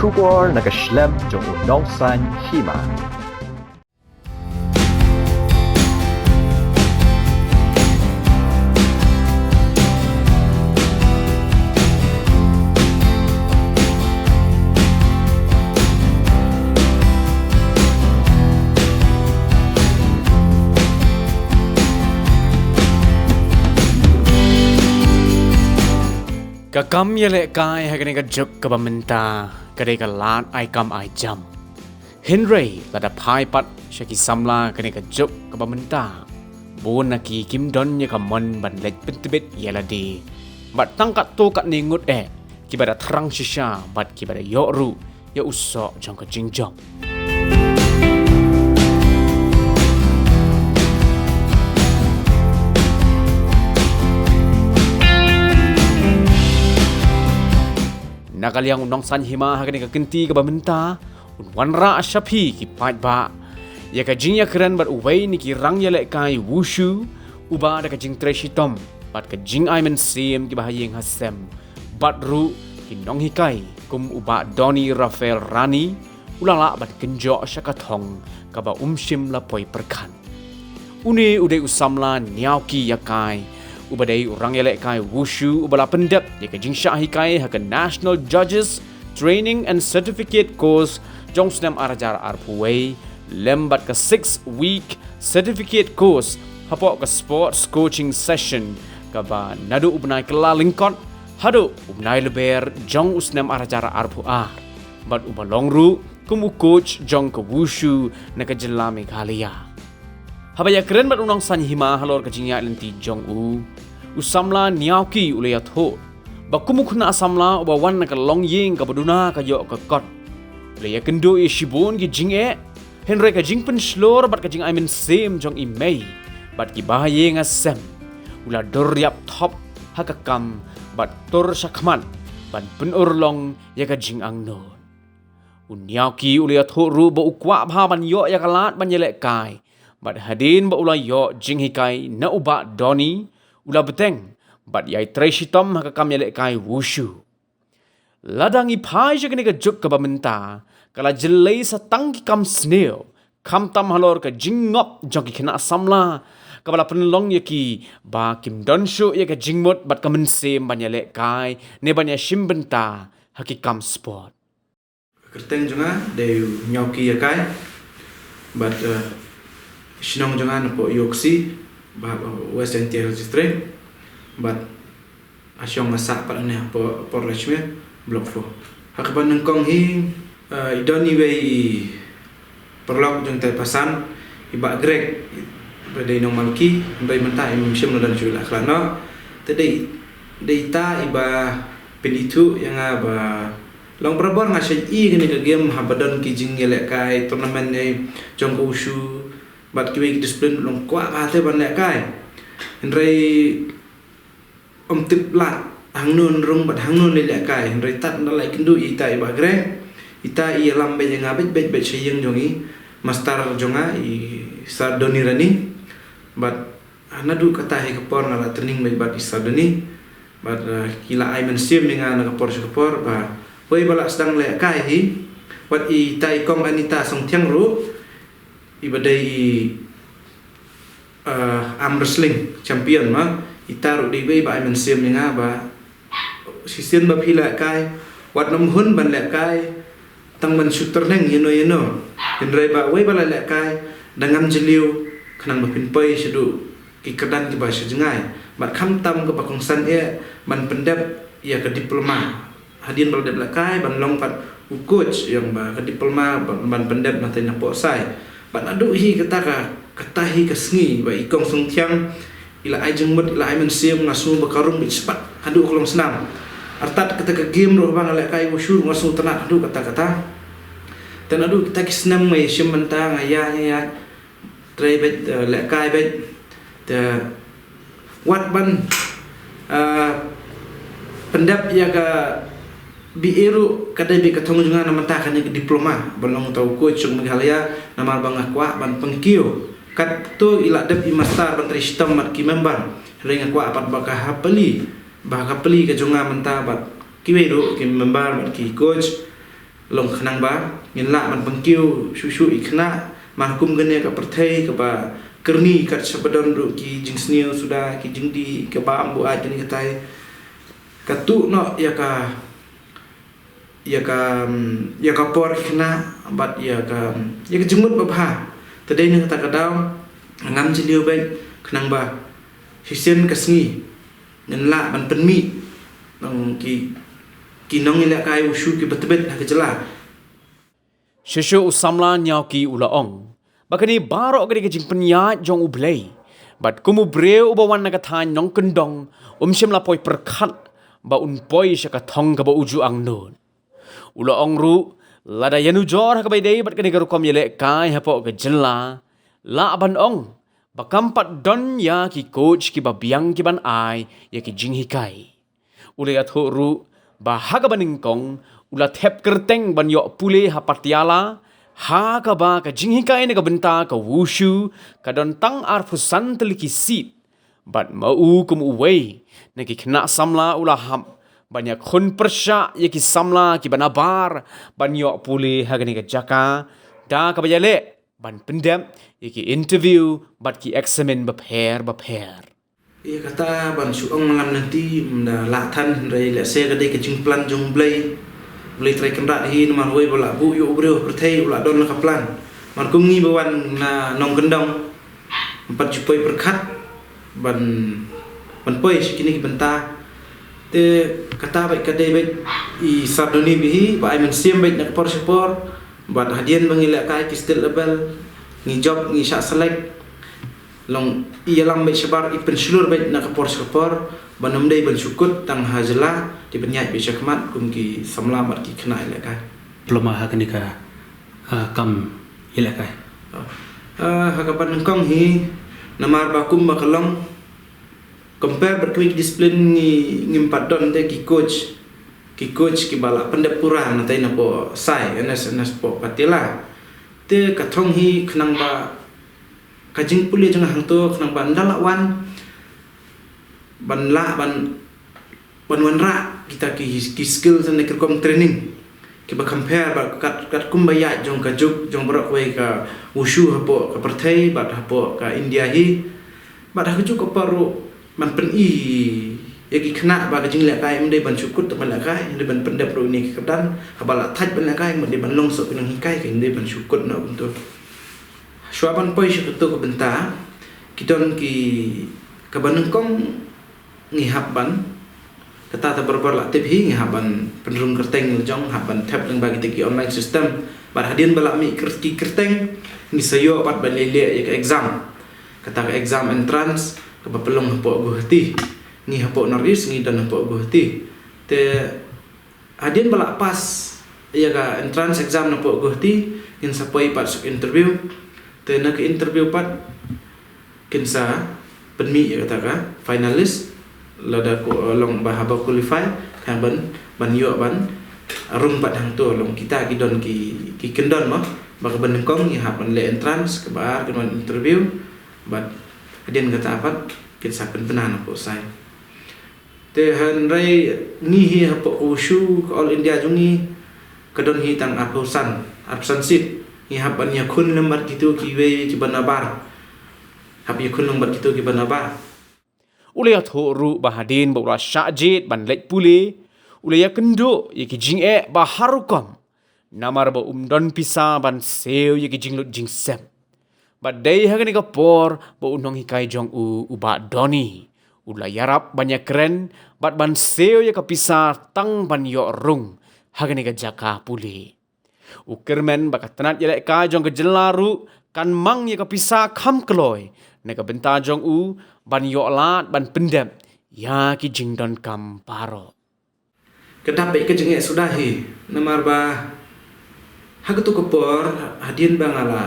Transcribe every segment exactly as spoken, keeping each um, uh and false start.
Khubor na ka shlem jong u Nongsaiñ Hima. Ka kam ïalehkai ha kane ka juk kaba mynta ka dei ka lad ai kam ai jam. Hynrei lada phai pat sha ki samla kane ka juk kaba mynta, bun na ki kim don ïa ka mon ban leit pyntbit ïa lade. Bad tang katto katne ngut eh, kiba da thrang shisha bad kiba da ïoh ruh ïa u soh jong ka jingjop. Na ka liang u Nongsaiñ Hima ha kane ka kynti kaba mynta, un wanrah sha phi ki paidbah ïa ka jingïakren bad uwei na ki rangïalehkai wushu, uba da ka jingtrei shitom bad ka jingai mynsiem kiba ha ïing ha sem, bad ruh ki nonghikai kum u Bah Donny Raphael Rani, u la lah ban kynjoh sha ka thong kaba um shym la poi pyrkhat. Une u dei u samla Niawki Ïakai, uba dei u rangïalehkai wushu uba la pyndep ïa ka jingshah hikai ha ka National Judges Training and Certificate Course jong u snem ar hajar arphew wei, lem bad ka six week certificate course hapoh ka sports coaching session, kaba naduh u bnai Kyllalyngkot haduh u bnai Lber jong u snem ar hajar arphew ar, bad uba long ruh kum u coach jong ka wushu na ka jylla Meghalaya. Haba ïakren bad u Nongsaiñ Hima halor ka jingïaid lynti jong u, u samla Niawki u la ïathuh ba kum u khynnah samla uba wan na ka longïing kaba duna ka ïoh ka kot, u la ïakynduh ïa shibun ki jingeh, hynrei ka jingpynshlur bad ka jingai mynsiem jong i mei bad kiba ha ïing ha sem, u la dur ïap thop ha ka kam bad tur shakhmat ban pynurlong ïa ka jingangnud. U Niawki u la ïathuh ruh ba u kwah bha ban ïoh ïa ka lad ban ïalehkai, bad hadien ba u la ïoh jinghikai na u Bah Donny, u la bteng bad ïai trei shitom ha ka kam ïalehkai wushu. Lada ngi phai sha kane ka juk kaba mynta, ka la jyllei sa tang ki kam sniew, khamtam halor ka jingngop jong ki khynnah samla, kaba la pynlong ïa ki ba kim don shuh ïa ka jingmut bad ka mynsiem ban ïalehkai ne ban ïashim bynta ha ki kam sport. Kyrteng jong nga dei u Niawki Ïakai, bad, eh, shnong jong nga napoh Iooksi, ba, eh, West Jaintia Hills District, bad nga shong nga sah pat hangne hapoh Upper Laichmere, Block four. Ha kaba nyngkong hi, eh, i don iwei i paralok jong itai i pasan, i Bah Greg, ba dei nong Malki, hynrei mynta im shym la don shuh, i la khlad noh. Te dei, dei ita iba pynithuh ïa nga ba long barabor nga shait ïohi ïa kane ka game haba don ki jingïalehkai tournament ne jong ka wushu bad kiwei ki discipline, long kwah bha te ban lehkai. Hynrei ym tip lad hangno ngan rung bad hangno ngan lehkai, hynrei tad nga la ïakynduh ïa ita i Bah Greg, ita i ïalam beit ïa nga beit beit beit sha ïing jong i master jong nga i Sir Donny Rani, bad naduh kata hi ka por nga la training beit bad i Sir Donny, bad, eh, ki la ai mynsiem ïa nga na ka por sha ka por, ba wei ba la sdang lehkai hi, bad ita i Kong Anita Songthiang ruh, iba dei i, eh, arm wrestling champion ma, ita ruh dei iwei ba ai mynsiem ïa nga ba shisien ba phi lehkai, wat nym hun ban lehkai tang ban shu tyrneng ïano ïano. Hynrei ba wei ba la lehkai, da ngam jylliew khnang ba phin poi shaduh ki kyrdan kiba sha jngai. Bad khamtam kaba kongsan eh ban pyndep ïa ka diploma. Hadien ba la dep lehkai ban long pat u coach, ïa ba ka diploma ban, ban pyndep na tei na pohsai. Bad naduh hi kata ka, kata hi ka sngi ba i Kong Songthiang i la ai jingmut, i la ai mynsiem, nga sngew ba ka rung beit shaphang haduh ka long snam. Artat kata ka game ruh ba nga lehkai wushu ruh nga sngew tynnat haduh katta katta. Te naduh kita ki snem nga ïashim bynta, nga ïaid, nga ïaid, trei beit, eh, lehkai beit. Te wat ban, eh, pyndep ïa ka B A ruh ka dei beit ka thong jong nga na bynta kane ka diploma ban long uta u coach jong Meghalaya, namar ba nga kwah ban pynkiew. Katto i la dep i master ban trei shitom bad ki member, hynrei nga kwah pat ba ka ha pali, ba ha ka pali ka jong nga mynta bad kiwei ruh ki member bad ki coach, Long khnang ba ngin lah ban pynkiew shuh shuh ïa ki khynnah, namar kum kane ka pyrthei kaba kyrni kat shaba don ruh ki jingsniew suda, ki jingdih, kaba ym buaid kane katai. Ka tuh noh ïa ka, ïa ka, ïa ka por ki khynnah bad ïa ka, ïa ka jingmut babha. Te dei na kata ka daw ngam jylliew bad khnang ba shisien ka sngi ngin lah ban pynmih nong ki, ki nongïalehkai wushu kiba tbit ha ka jylla. Shisha u samla Niawki u la ong ba kane baroh ka dei ka jingpynïaid jong U Blei, bad kum u briew uba wan na ka thaiñ nongkyndong, um shym la poi pyrkhat ba un poi sha ka thong kaba u ju angnud. U la ong ruh, lada ïanujor ha kaba ïadei bad kane ka rukom ïalehkai hapoh ka jylla, lah ban ong ba kam pat don ïa ki coach kiba biang kiban ai ïa ki jinghikai. U la ïathuh ruh ba ha kaba nyngkong u la thep kyrteng ban ïoh pule ha Patiala, ha kaba ka jinghikai na ka bynta ka wushu ka don tang arphew san tylli ki seat. Bad ma u kum uwei na ki khynnah samla u la hap ban ïakhun pyrshah ïa ki samla kiba nabar ban ïoh pule ha kane ka jaka, da kaba ïaleh ban pyndep ïa ki interview bad ki eksamin bapher bapher. Ïa kata ban shu ong malam lynti ym da lah than, hynrei lehse ka dei ka jingplan jong U Blei. U Blei Trai Kynrad hi, namar uwei ba lah buh ïa u briew ha pyrthei u lah don la ka plan. Namar kum ngi ba wan na nongkyndong, ym pat ju poi pyrkhat ban, ban poi sha kine ki bynta. Te kata bad ka dei bad i Sar Doni ba hi ba ai mynsiem bad na ka por sha por, bad hadien ba ngi lehkai ki state level, ngi jop, ngi shah select. Long i ïalam bad shabar, i pynshlur bad na ka por sha ka por, ban ym dei ban shu kut tang ha jylla, te ban ïaid bad shakhmat kum ki samla bad ki khynnah ïalehkai. Diploma ha kane ka, ah, kam ïalehkai. Ah, ha kaba nyngkong hi, namar ba kum ba ka long, compare bad kiwei ki discipline ngi, ngim pat don te ki coach, ki coach kiba lah pyndep pura na tei na poh Sai, N S, N S poh Patiala. Te ka thong hi khnang ba ka jingpule jong nga hangto khnang ba ynda lah wan ban lah ban, ban wanrah kita ki, ki skill ne ki rukom training kiba compare bad kat, katkum ba ïaid jong ka juk jong baroh kawei ka wushu hapoh ka pyrthei bad hapoh ka India hi. Bad ha ka juk ka por ruh ban pyni ïa ki khynnah ba ka jinglehkai ym dei ban shu kut ban lehkai, ym dei ban pyndep ruh ïa ki kyrdan, haba lah thait ban lehkai ym dei ban long soh ki nonghikai, ka ym dei ban shu kut noh kumto. Shuwa ban poi sha kato ka bynta, ki don ki, kaba nyngkong ngi hap ban, kata te barabor lah tip hi, ngi hap ban pynrung kyrteng la jong, hap ban thep lyngba kita ki online system. Bad hadien ba lah mih kyr-, ki kyrteng, ngi sa ïoh pat ban leh leh ïa ka exam. Kata ka exam entrance kaba pynlong hapoh Guwahati. Ngi hapoh North East ngi don hapoh Guwahati. Te hadien ba lah pass ïa ka entrance exam na poh Guwahati, ngin sa poi pat suk interview. Te na ka interview pat kin sa pynmih ïa kata ka finalist, lada ko, eh, long ba haba qualify, kan ban, ban ïoh ban rung pat hangto. Long kita ki don ki, ki kyndon mo, ba kaba nyngkong ngi hap ban leh entrance, kaba ar kin wan interview, bad hadien kata pat kin sa pynbna na poh Sai. Te hynrei ngi hi hapoh ka wushu ka All India jong ngi ka don hi tang arphew san, arphew san seat. Ngi hap ban ïakhun lem bad kito kiwei kiba nabar. Hap ïakhun lem bad kito kiba nabar. U la ïathuh ruh ba hadien ba u la shah jied ban leit pule, u la ïakynduh ïa ki jingeh ba har rukom. Namar ba um don pisa ban siew ïa ki jinglut jingsep. Bad dei ha kane ka por ba u nonghikai jong u, u Bah Donny, u la ïarap ban ïakren bad ban siew ïa ka pisa tang ban ïoh rung ha kane ka jaka pule. U kyrmen ba ka tnat ïalehkai jong ka jylla ruh kan mang ïa ka pisa kham kloi na ka bynta jong u ban ïoh lad ban pyndep ïa ki jingdonkam baroh. Ka dap bad ka jingeh suda hi, namar ba ha kato ka por, hadien ba nga la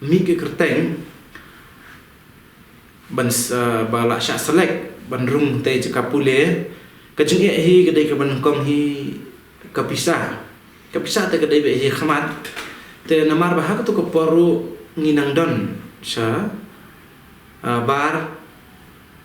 mih ka kyrteng ban s-, ba la shah select ban rung tei jaka pule, ka jingeh hi ka dei kaba nyngkong hi ka pisa. Ka pisa te ka dei bad hi khmat. Te namar ba ha kato ka por ruh ngi nang don sha, ah, bar,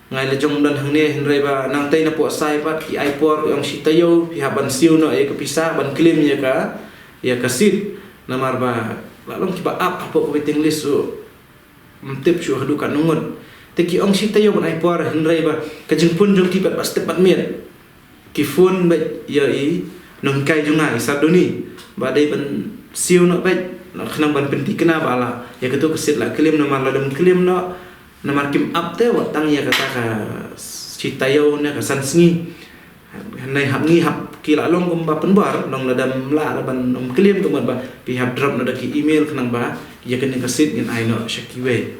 ngai la jong don hangne, hynrei ba nangtei na poh Sai pat ki ai por, ki ong shi taïew phi hap ban siew noh ïa ka pisa ban claim ïa ka, ïa ka seat, namar ba la long kiba ap hapoh ka waiting list ruh. Ym tip shuh haduh katno ngut. Te ki ong shi taïew ban ai por, hynrei ba ka jingphone jong ki pat ba step bad miet. Ki phone bad ïa i nonghikai jong nga, i Sardoni, ba dei ban siew noh bad, khnang ban pynthikna ba la ïa kato ka seat la claim, namar lada ym claim noh, namar kim ap te wat tang ïa kata ka shi taïew ne ka san sngi. Hynrei hap ngi hap ki la long kumba pynbor, long lada ym lah ban ym claim kumba ba phi hap drop noh da ki email khnang ba ïa kane ka seat ngin ai noh sha kiwei.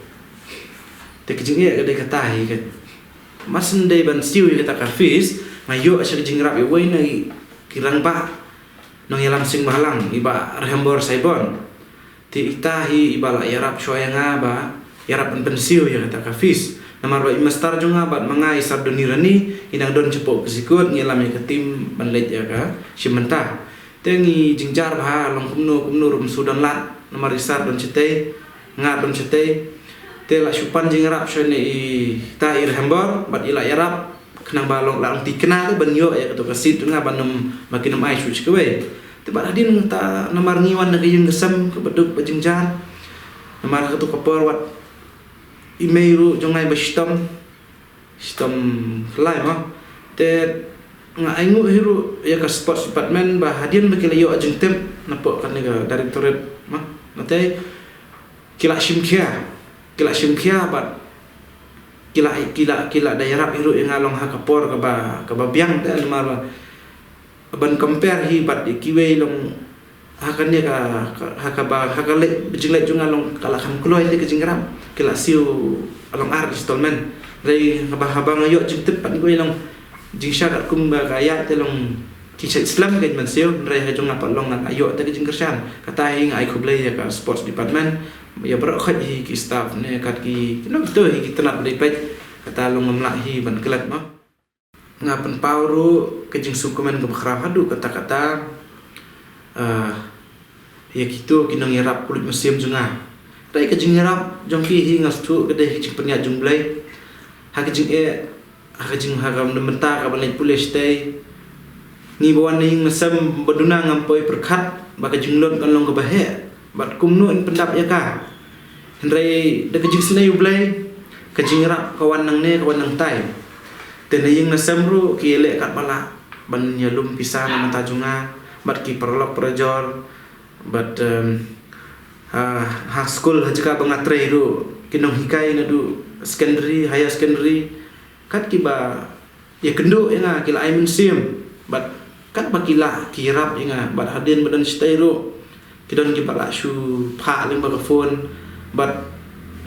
Te ka jingeh ka dei kata hi kan. Mar shu dei ban siew ïa kata ka fees, nga ïoh sha ka jingïarap ïa uwei na ki rangbah nongïalam seng bhalang, i Bah Rehembor Saibon. Te ita hi iba la ïarap shuwa ïa nga ba ïarap ban pynsiew ïa kata ka fees. Namar ba i master jong nga bad ma nga, i Sardoni Rani, i dang don shapoh ka sikut, ngi ïalam ïa ka team ban leit ïa ka shim bynta. Te ngi jynjar bha, long kumno kumno ruh ym shu don lad, namar i Sar don shatei, nga don shatei. Te la shu pan jingïarap shuwa na ita i Rehembor bad i la ïarap khnang ba long, la long thikna te ban ïoh ïa kato ka seat jong nga, ban ym, ba kin ym ai shuh sha kawei. Te bad hadien kata, namar ngi wan na ka ïing ka sem kaba duk ba jynjar, namar kato ka por wat i mei ruh jong nga iba shitom, shitom khlaiñ mo. Te nga ainguh hi ruh ïa ka sports department ba hadien ba ki la ïoh jingtip napoh kane ka directorate mo, nangta ki la shim khia, ki la shim khia bad ki la, ki la, ki la da ïarap hi ruh ïa nga long ha ka por kaba, kaba biang te, namar ba ban compare hi bad ïa kiwei, long ha kane ka, ka, ha kaba, ha ka leit, jingleit jong nga long ka la kham kloi te ka jingïarap, ki la siew long ar installment. Hynrei haba, haba nga ïoh jingtip pat, kiwei long jingshah katkum ba ka ïaid te long ki shait slem ka ban siew, hynrei ha jong nga pat long nga ïoh te ka jingkyrshan. Kata hi nga ai khublei ïa ka sports department, ïa baroh khoit hi ki staff ne kat ki, ki nongkito hi ki tnat ba dei peit, kata long ngam lah hi ban klet mo. Nga pynpaw ruh ka jingsngewkmen kaba khraw haduh katta katta, ah, ïa kito ki nongïarap pulit mynsiem jong nga. Hynrei ka jingïarap jong ki hi nga sngewthuh ka dei ka jingpynïaid jong U Blei. Ha ka jingeh, ha ka jing, ha ka mynta ka ban leit pule shatei, ngi ba wan na ïing na sem ba duna ngam poi pyrkhat ba ka jinglut kan long kaba heh bad kumno yn pyndap ïa ka. Hynrei da ka jingsnei U Blei, ka jingïarap ka wan nangne, ka wan nangtai. Te na ïing na sem ruh ki ïaleh katba lah ban ïalum pisa na bynta jong nga bad ki paralok parajor bad, em, ha, ha skul ha jaka ba nga trei ruh, ki nonghikai naduh secondary, higher secondary, kat kiba ïakynduh ïa nga, ki la ai mynsiem bad katba ki lah ki ïarap ïa nga, bad hadien ba don shatei ruh ki don kiba lah shu phah lyngba ka phone bad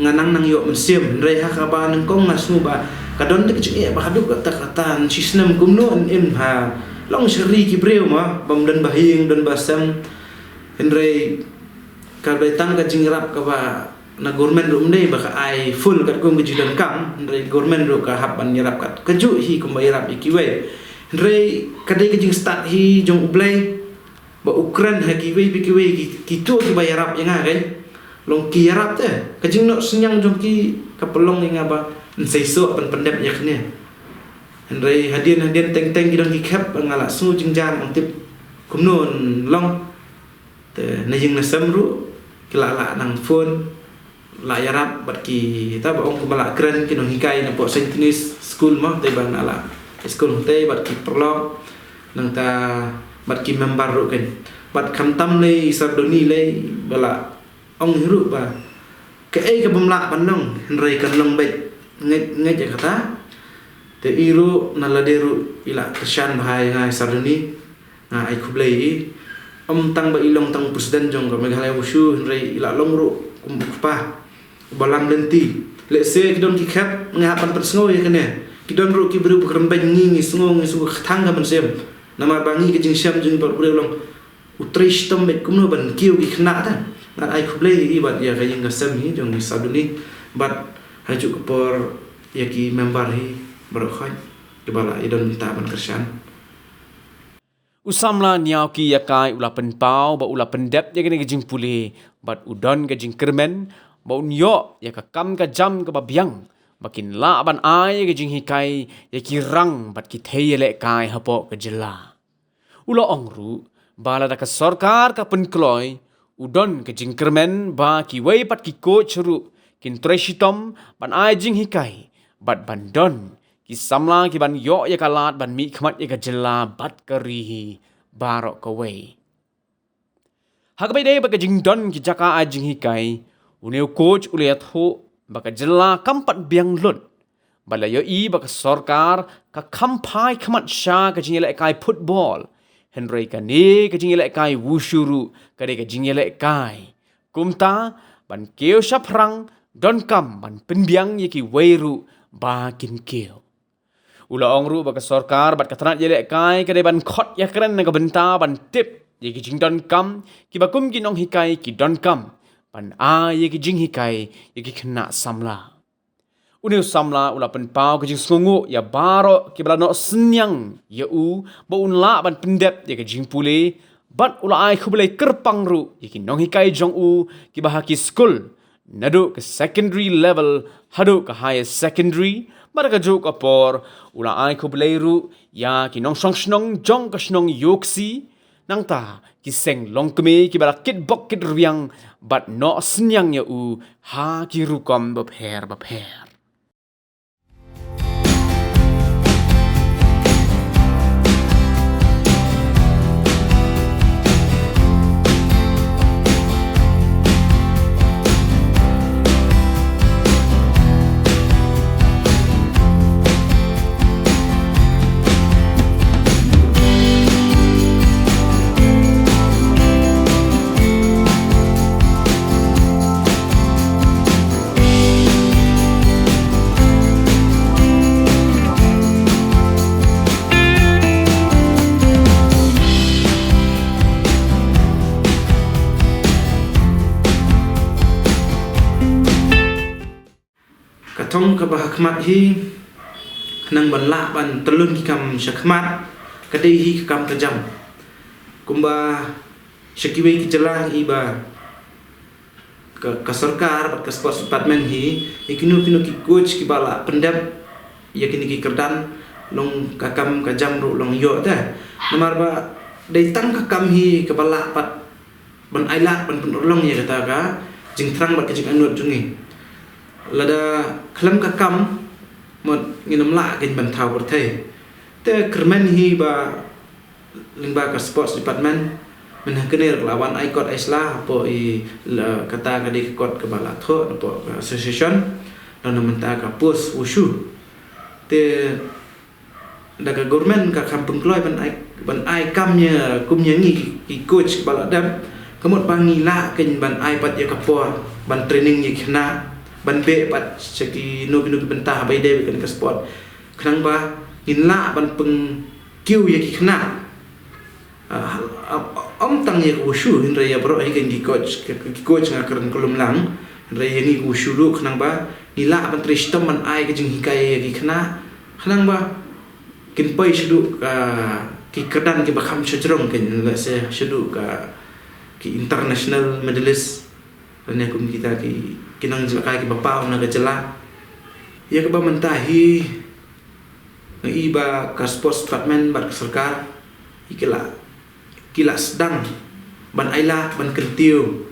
nga nang nang ïoh mynsiem. Hynrei ha kaba nyngkong nga sngew ba ka don te ka jingeh ba haduh katta katta, shi snem kumno yn im ha, long sha ri ki briew mo, bym don ba ha ïing don ba sem. Hynrei ka dei tang ka jingïarap kaba na government ruh ym dei ba ka ai full katkum ka jingdonkam, hynrei government ruh ka hap ban ïarap kat kajuh hi kumba ïarap ïa kiwei. Hynrei ka dei ka jingstad hi jong U Blei ba u kren ha kiwei pa kiwei ki, kito kiba ïarap ïa nga, keiñ long ki ïarap te. Ka jingnoh synñiang jong ki ka pynlong ïa nga ba yn seisoh ban pyndep ïa kane. Hynrei hadien hadien teng teng ki don ki khep ba nga la sngew jynjar, ngam tip kumno yn long. Te na ïing na sem ruh ki la lah nang phone, lah ïarap bad kita ba ong kumba lah kren ki nonghikai napoh Saint Denis School mo, te ba nga lah skul hangtei bad ki paralok, nangta bad ki member ruh, keiñ. Bad khamtam lei i Sardoni lei ba la ong hi ruh ba kaei ka bym lah ban long, hynrei kan long beit, ngeit ngeit ïa kata. Te i ruh na lade ruh i la kyrshan bha ïa nga, i Sardoni. Nga ai khublei ïa i. Ym tang ba i long tang president jong ka Meghalaya Wushu, hynrei i la long ruh kum u kpa uba lam lynti. Lehse ki don ki khep, nga hap ban pynsngew ïa kane. Ki don ruh ki briew ba kyrmen bad ngi, ngi sngew, ngi sngew ka kthang ka mynsiem. Namar ba ngi ka jingshem jong ngi baroh briew long u trei shitom bad kumno ban kiew ki khynnah te. Nga ai khublei ïa i bad ïa ka ïing ka sem hi jong i Sardoni bad ha kajuh ka por ïa ki member hi baroh khoit kiba la ïadon bynta ban kyrshan. U samla ñiaw ki ïakai u la pynpaw ba u la pyndep ïa kane ka jingpule bad u don ka jingkyrmen ba un ïoh ïa ka kam ka jam kaba biang ba kin lah ban ai ïa ka jinghikai ïa ki rang bad ki thei ïalehkai hapoh ka jylla. U la ong ruh ba lada ka sorkar ka pynkloi, u don ka jingkyrmen ba kiwei pat ki coach ruh kin trei shitom ban ai jinghikai bad ban don ki samla ki ban ïoh ïa ka lad ban mihkhmat ïa ka jylla bad ka ri hi baroh kawei. Ha kaba ïadei bad ka jingdon ki jaka ai jinghikai, une u coach u la ïathuh ba ka jylla kam pat biang lut, ba la ïohi ba ka sorkar ka kham phai khmat sha ka jingïalehkai football, hynrei kane ka jingïalehkai wushu ruh ka dei ka jingïalehkai. Kumta, ban kiew shaphrang, donkam ban pynbiang ïa kiwei ruh ba kin kiew. U la ong ruh ba ka sorkar bad ka tnat ïalehkai ka dei ban khot ïakren na ka bynta ban tip ïa ki jingdonkam kiba kum ki nonghikai ki donkam ban ai ïa ki jinghikai ïa ki khynnah samla. Une u samla u la pynpaw ka jingsngewnguh ïa baroh kiba la noh synñiang ïa u ba un lah ban pyndep ïa ka jingpule, bad u la ai khublei kyrpang ruh ïa ki nonghikai jong u kiba ha ki skul, naduh ka secondary level haduh ka higher secondary, bad ha kajuh ka por u la ai khublei ruh ïa ki nongshong shnong jong ka shnong Ïewkhsi, nangta ki seng longkmie kiba la kitbok kitrwiang bad noh synñiang ïa u ha ki rukom bapher bapher. Ka thong kaba ha khmat hi, khnang ban lah ban tylun ki kam sha khmat, ka dei hi ka kam ka jam. Kumba sha kiwei ki jylla hi ba ka, ka sorkar bad ka sports department hi, ïa kino kino ki coach kiba la pyndep ïa kine ki kyrdan, long ka kam ka jam ruh long ïoh te. Namar ba dei tang ka kam hi kaba lah pat ban ailad ban pynurlong ïa kata ka jingthrang bad ka jingangnud jong ngi. Lada khlem ka kam, mut ngin ym lah kein ban thaw pyrthei. Te kyrmen hi ba lyngba ka sports department, mynhynnin ka la wan ai kot ai sla hapoh i la, kata ka dei ka kot kaba la thoh hapoh ka association, don na mynta ka post wushu. Te da ka government ka kham pynkloi ban ai, ban ai kam ïa kum ïa ngi ki, ki coach ba la dep, ka mut ba ngi lah kein ban ai pat ïa ka por ban training ïa ki khynnah, ban beh pat sha kino kino ki bynta haba ïadei bad ka sport, khnang ba ngin lah ban pynkiew ïa ki khynnah. Ah, ah, ym tang ïa ka wushu, hynrei ïa baroh hi kein ki coach, ki, ki coach nga kren ka lum lang, hynrei ïa ngi ka wushu ruh khnang ba ngi lah ban trei shitom ban ai ka jinghikai ïa ki khynnah, khnang ba kin poi shaduh, ah, ki kyrdan kiba kham shajrong kein, lehse shaduh ka ki international medalist, lane kum kita ki, ki nongjynjar kiba paw na ka jylla. Ïa kaba mynta hi nga i ba ka sports department bad ka sorkar, i ki la, ki la sdang ban ailad ban kyntiew,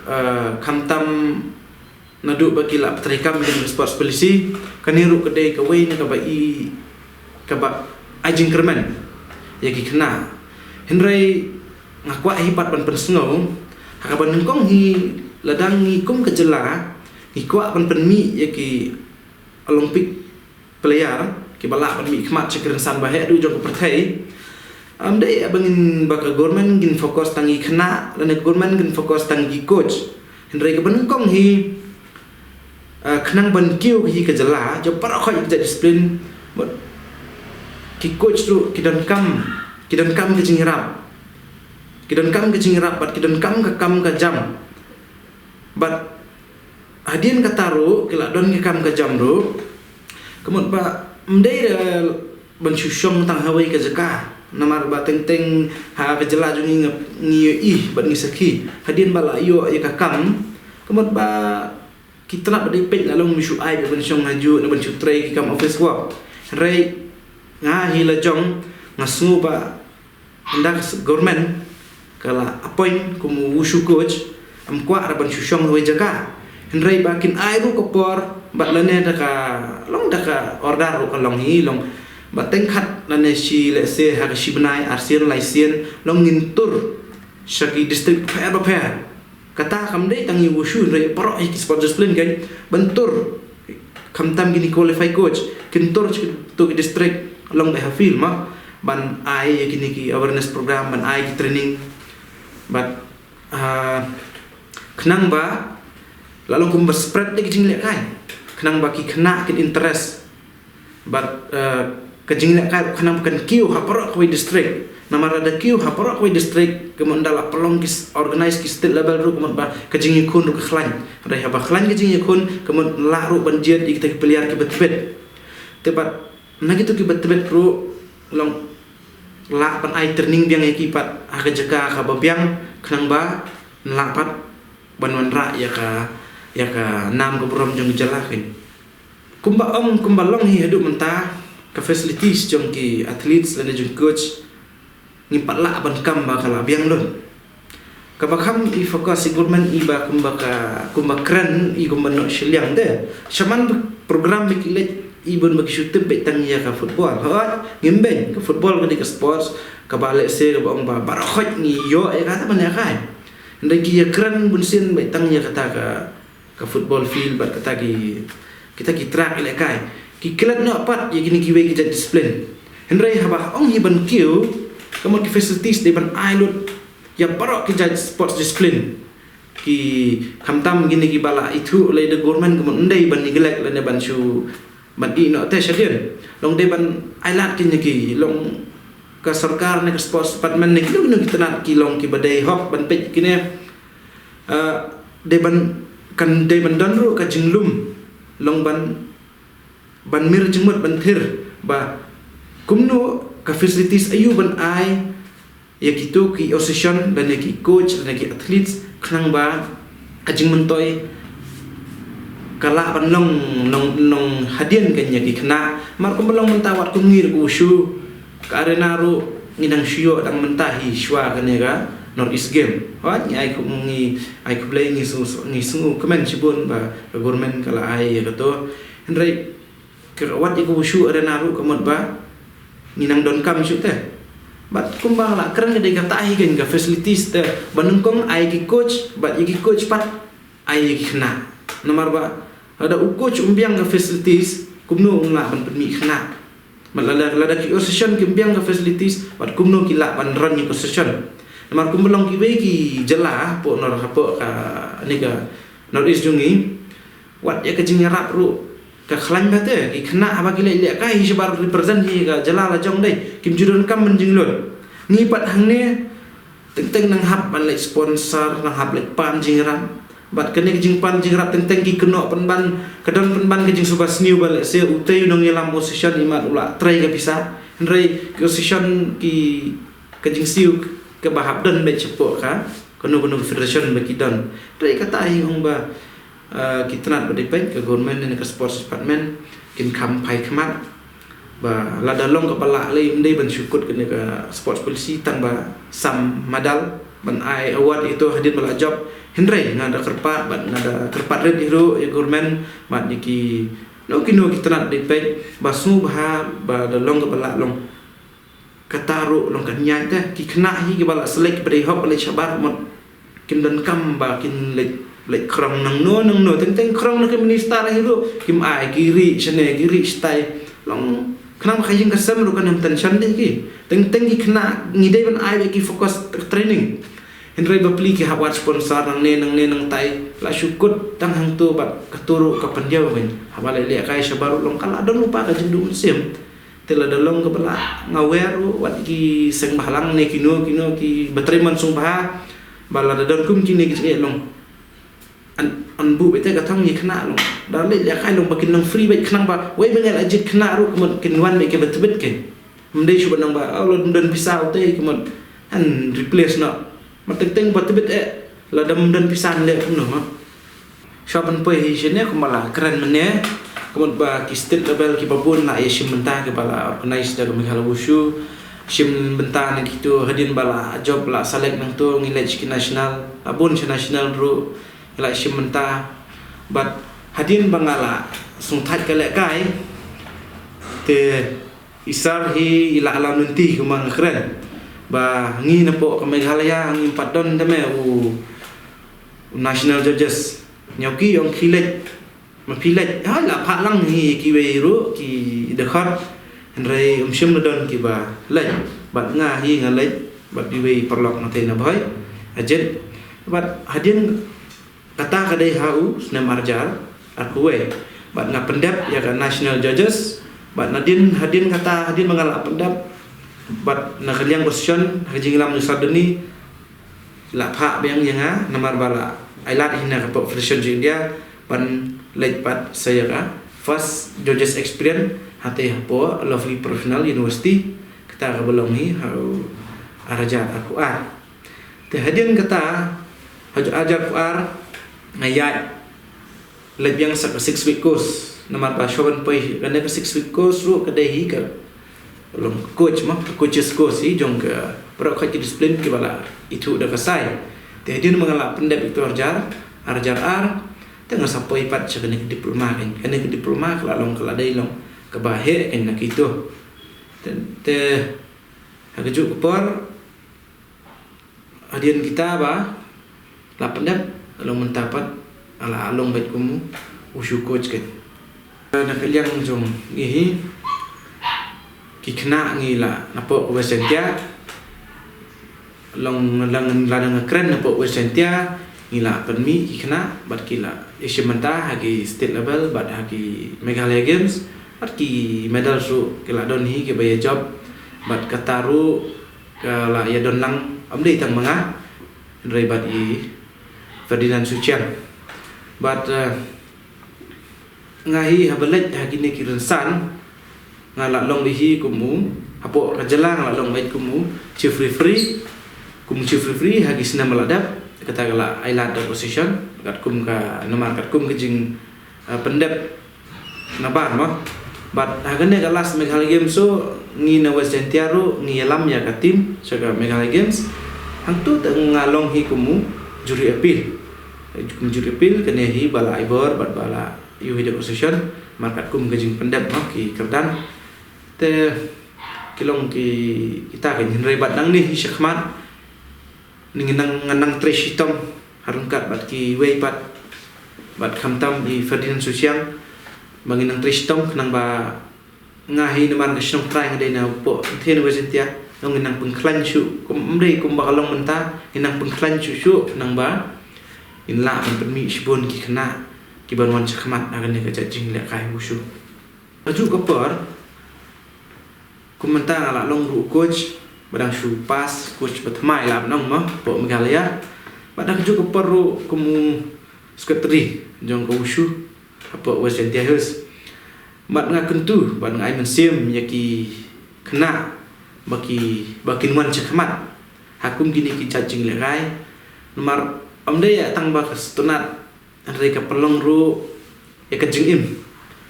eh, khamtam naduh ba ki la pyntrei kam ïa ka sports policy, kane ruh ka dei kawei na kaba i, kaba ai jingkyrmen ïa ki khynnah. Hynrei nga kwah hi pat ban pynsngew, ha kaba nyngkong hi, lada ngi kum ka jylla ngi kwah ban pynmih ïa ki Olympic player kiba lah ban mihkhmat sha ki rynsan ba heh duh jong ka pyrthei. Ym dei ba ngin, ba ka government ngin focus tang ïa ki khynnah, lane ka government ngin focus tang ïa ki coach. Hynrei kaba nyngkong hi, ah, khnang ban kiew hi ka jylla jong baroh khoit ka jait discipline, bad ki coach ruh ki donkam, ki donkam ka jingïarap. Ki donkam ka jingïarap bad ki donkam ka kam ka jam. Bad hadien kata ruh, ki la don ki kam ka jam ruh, ka mut ba ym dei da ban shu shong tang ha kawei ka jaka. Namar ba teng teng ha ka jylla jong ngi, ngi ïohi bad ngi sakhi, hadien ba la ïoh ïa ka kam, ka mut ba ki tnat ba dei peit la long ban shu ai, ban shong ha ju, ban shu trei ki kam office work. Hynrei nga hi la jong, nga sngew ba Ynda ka government ka la appoint kum u wushu coach, ym kwah ruh ban shu shong ha kawei ka jaka. Hynrei ba kin ai ruh ka por bad lane da ka, long da ka order ruh ka long hi, long ba teng khat lane shi, let's say ha ka shi bnai, ar sien, lai sien, long ngin tur sha ki district bapher bapher. Kata kam dei tang ïa u wushu, hynrei baroh hi ki sports discipline kan, ban tur, khamtam kine qualified coach, kin tur sha kito ki district, long beit ha field mo, ban ai ïa kine ki awareness program, ban ai ki training. Bad, ah, khnang ba la long kumba spread da ki jinglehkai, khnang ba ki khynnah kin interest. Bad, eh, ka jinglehkai ruh khnang ba kan kiew ha baroh kawei district. Namar lada kiew ha baroh kawei district, ka mut ynda la pynlong ki s-, organize ki state level ruh, ka mut ba ka jingïakhun ruh ka khlaiñ. Hynrei haba khlaiñ ka jingïakhun, ka mut lah ruh ban jied ïa kita ki player kiba tbit. Te bad na kito kiba tbit ruh, long lah ban ai training biang ïa ki pat ha ka jaka kaba biang, khnang ba lah pat ban wanrah ïa ka, ïa ka nam ka burom jong ka jylla kan. Kumba ong, kumba long hi haduh mynta, ka facilities jong ki athletes lane jong coach, ngim pat lah ban kam ba ka la biang lut. Kaba kham i focus i government i ba kumba ka, kumba kren i kumba noh shiliang te. Shaman program ba ki leit i bun ba ki shu tip beit tang ïa ka football. Hooid, ngim beiñ, ka football ka dei ka sports kaba, let's say, kaba ong ba baroh khoit ngi ïoh ïa kata ban ïa kai. Hynrei ki ïa kren bunsien beit tang ïa kata ka ka football field bad kata ki, kita ki track ïalehkai. Ki klet noh pat ïa kine kiwei ki jait discipline. Hynrei haba ong hi ban kiew, ka mut ki facilities dei ban ai lut ïa baroh ki jait sports discipline. Ki, khamtam kine kiba la ithuh lei da government, ka mut ym dei ban neglect lane ban shu, ban ïeh noh te shadien. Long dei ban ai lad kine ki, long ka sorkar ne ka sports department ne kino kino ki tnat ki long kiba dei hok ban peit kine. Ah, dei ban, kan dei ban don ruh ka jinglum, long ban, ban mir jingmut ban thied ba kumno, ka facilities aïu ban ai ïa kito ki association lane ki coach lane ki athletes, khnang ba ka jingmyntoi ka lah ban long, long, long hadien kan ïa ki khynnah. Namar kumba long mynta wat kum ngi ruh ka wushu, ka arena ruh ngi dang shu ïoh tang mynta hi shuwa kane ka North East Game. Wat ngi ai khublei, ngi ai khublei, ngi sngew, ngi sngewkmen shibun ba ka government ka la ai ïa kato. Hynrei ka, wat ïa ka wushu arena ruh ka mut ba ngi nang donkam shuh te. Bad kumba la kren ka dei kata hi kan, ka facilities te, ba nyngkong ai ki coach, bad ïa ki coach pat ai ïa ki khynnah. Namar ba lada u coach um biang ka facilities, kumno un lah ban pynmih khynnah? Bad lada, lada ki association kim biang ka facilities, bad kumno ki lah ban run ïa ka association? Namar kumba long kiwei ki jylla hapoh Nor-, hapoh kane ka North East jong ngi, wat ïa ka jingïarap ruh ka khlaiñ bha te. Ki khynnah haba ki leit lehkai hi shabar, represent hi ka jylla la jong, dei kim ju donkam ban jinglut. Ngi pat hangne teng teng nang hap ban leit sponsor, nang hap leit pan jingïarap. Bad kane ka jingpan jingïarap teng teng ki kynnoh pynban, ka don pynban ka jingsuba sniew ba lehse utei u nongïalam association imat u la trei ka pisa. Hynrei ki association ki, ka jingsiew kaba hap don beit shapoh ka kano kano ka federation ba ki don. Hynrei kata hi ong ba, ah, ki tnat ba dei peit, ka government ne ka sports department kin kham phai khmat. Ba lada long kaba lah lei, ym dei ban shu kut kane ka sports policy tang ba sam medal ban ai award ïa kito hadien ba la jop. Hynrei nga da kyrpad, bad nga da kyrpad rit hi ruh ïa government bad ïa kino kino ki tnat dei peit ba sngewbha ba lada long kaba lah long, kata ruh long ka nia te. Ki khynnah hi kiba la select, kiba dei hok, kiba leit shabar, mut kim donkam ba kin leit, leit khrong nangno nangno. Teng teng khrong na ki minister hi ruh kim ai, ki rieh shane, ki rieh shatai. Long khnang ba ka ïing ka sem ruh kan ym tension dei ki. Teng teng ki khynnah ngi dei ban ai ba ki focus training. Hynrei bapli ki hap wad sponsor nangne nangne nangtai, la shu kut tang hangto bad kato ruh ka pyndiaw beiñ. Haba leit lehkai shabar ruh long ka la don lypa ka jingduh mynsiem. Te lada long kaba lah, nga wer ruh wat ki seng bhalang ne kino kino kiba trei mansum bha, ba lada don kum kine ki jingeh long, yn, yn buh beit te ka thong ïa ki khynnah long. Da leit lehkai long ba kin long free beit, khnang ba wei ba ngi la jied khynnah ruh ka mut kin wan beit kiba tbit kein. Ym dei shuh ban ong ba, oh, lada ym don pisa utei ka mut yn replace noh. Mat teng teng ba tbit eh, lada ym don pisa ngi leh kumno mo. Shuwa ban poi hi shane, kumba la kren mynne, ka mut ba ki state level kiba bun la ïashim bynta kiba la organize da ka Meghalaya Wushu. shim bynta na kito, hadien ba la jop la select nangto ngi leit sha ki national, la bun sha national ruh ngi la shim bynta. Bad hadien ba nga la sngewthait ka lehkai, te i sir hi i la ïalam lynti kumba nga kren ba ngi napoh ka Meghalaya ngim pat don te me u national judges. Ñiaw ki ong ki leit, ma phi leit, ha la phah lang hi kiwei ruh ki dkhot. Hynrei um shym la don kiba leit, bad nga hi nga leit bad iwei paralok na te na Bhoi, Ajit. Bad hadien kata ka dei ha u snem arjar arphew wei. Bad nga pyndep ïa ka national judges. Bad nadien hadien kata hadien ba nga la pyndep, bad na ka liang position ha ka jingïalam u Sir Doni, la phah biang ïa nga namar ba la ailad hi na ka pop Federation jong India ban leit pat sa ïa ka first judges experience hate hapoh Lovely Professional University, kata kaba long hi ha u arhajar arphew ar. Te hadien kata, ha u arhajar arphew ar, nga ïaid leit biang sa ka six week course. Namar ba shuwa ban poi kane ka six week course ruh ka dei hi ka long coach ma, ka coaches course hi jong ka baroh khoit ki discipline kiba la ithuh da ka sai. Te hadien ba nga la pyndep ïa kito arhajar, arhajar ar, te nga sa poi pat sha kane ka diploma kan. Kane ka diploma ka la long ka la dei long kaba heh kan na kito. Te, te ha kajuh ka por, hadien kita ba la pyndep, la long mynta pat, la long beit kum u wushu coach kan. Na ka liang jong ngi hi, ki khynnah ngi la napoh West Jaintia, long la, la dang kren napoh West Jaintia, ngi la pynmih ki khynnah bad ki la ïashim bynta ha ki state level bad ha ki Meghalaya Games, bad ki medal ruh ki la don hi kiba ïa jop. Bad kata ruh ka la ïa don lang, ym dei tang ma nga, hynrei bad i Ferdinand Suchiang. Bad, eh, nga hi haba leit ha kine ki rynsan, nga la long hi kum u, hapoh ka jylla nga la long beit kum u chief referee, kum u chief referee ha ki snem ba la dep. Kata ka la ailad da position katkum ka namar katkum ka jing, eh, pyndep nabar ma. Bad ha kane ka last Meghalaya Games ruh ngi na West Jaintia ruh ngi ïalam ïa ka team sha ka Meghalaya Games. Hangtu te nga long hi kum u jury appeal. Kum jury appeal kane hi ba la ai bor bad ba la ïohi da position, namar katkum ka jingpyndep ma ki kyrdan. Te ki long ki, kita ki, hynrei bad nangne hi shakhmat, ngi nang, ngan nang trei shitom ha ryngkat bad kiwei pat, bad khamtam i Ferdinand Suchiang, ba ngi nang trei shitom khnang ba nga hi namar ka shnong trai nga dei napoh Nthe na West Jaintia, ngi nang pynkhlaiñ shuh, kum ym dei kumba ka long mynta, ngi nang pynkhlaiñ shuh shuh khnang ba ngin lah ban pynmih shibun ki khynnah kiban wan shakhmat ha kane ka jait jinglehkai wushu. Kajuh ka por, kum mynta nga la long ruh coach ba dang shu pass, coach ba thymmai lah ban ong ma, hapoh Meghalaya. Bad ha kajuh ka por ruh kum u secretary jong ka wushu hapoh West Jaintia Hills. Bad nga kyntu bad nga ai mynsiem ïa ki khynnah ba ki, ba kin wan shakhmat ha kum kine ki jait jinglehkai. Namar ym dei ïa tang ba ka sngewtynnat, hynrei ka pynlong ruh ïa ka jingim.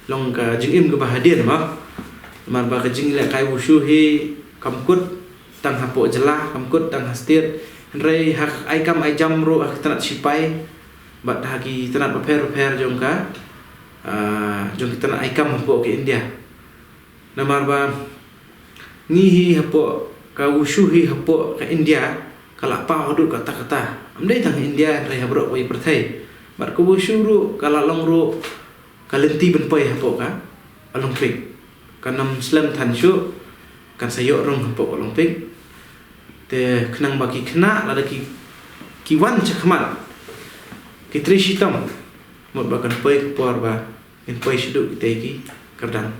Long ka jingim kaba hadien ma. Namar ba ka jinglehkai wushu hi kam kut tang hapoh jylla, kam kut tang ha state. Hynrei ha ka ai kam ai jam ruh ha ka tnat sipai bad ha ki tnat bapher bapher jong ka, ah, jong ki tnat ai kam hapoh ka India. Namar ba ngi hi hapoh, ka wushu hi hapoh ka India ka la paw haduh katta katta. Ym dei tang India, hynrei ha baroh kawei pyrthei. Bad ka wushu ruh ka la long ruh ka lynti ban poi hapoh ka Olympic. Kan ym slem than shuh, kan sa ïoh rung hapoh ka Olympic. Te khnang ba ki khynnah lada ki, ki wan shakhmat, ki trei shitom, mut ba kan poi ka por ba kin poi shaduh kitei ki kyrdan.